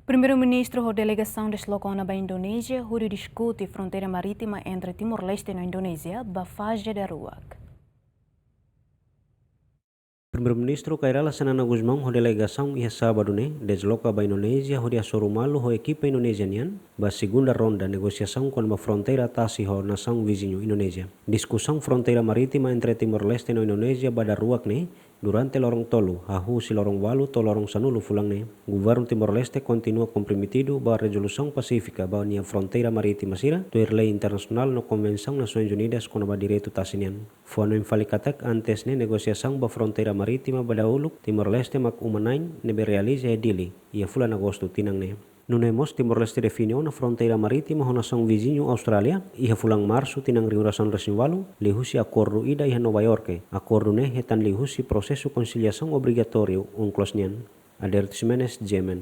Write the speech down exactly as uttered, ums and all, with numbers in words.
Primeiru-Ministru ho delegasaun desloka ona ba Indonézia hodi diskute fronteira marítima entre Timor-Leste no Indonézia ba faze daruak. Primeiru-Ministru Kay Rala Xanana Gusmão ho delegasaun iha sábadu ne'e desloka ba Indonézia hodi hasoru malu ho ekipa Indonézia nian ba segunda ronda negosiasaun kona-ba fronteira tasi ho nasaun viziñu Indonézia. Diskusaun fronteira marítima entre Timor-Leste no Indonézia ba daruak ne'e durante loron tolu, hahú husi loron ualu to'o loron sanulu fulan ne'e. Governu Timor-Leste kontinua komprometidu ba rezolusaun pasífika ba nia fronteira marítima sira, tuir lei internasionál no Konvensaun Nasoins Unidas kona-ba direitu tasi nian. Fó-hanoin fali katak antes ne'e negosiasaun ba fronteira marítima ba dahuluk Timor-Leste mak uma-na'in ne'ebé realiza iha Dili iha fulan Agostu tinan ne'e. Nune'e mós Timor-Leste define ona fronteira marítima ho nasaun viziñu Austrália iha fulan Marsu tinan rihun ruasaan resin ualu, liuhusi akordu ida iha Nova Iorke. Akordu ne'e hetan liuhusi prosesu konsiliasaun obrigatóriu UNCLOS nian. Aderito Ximenes, G M N.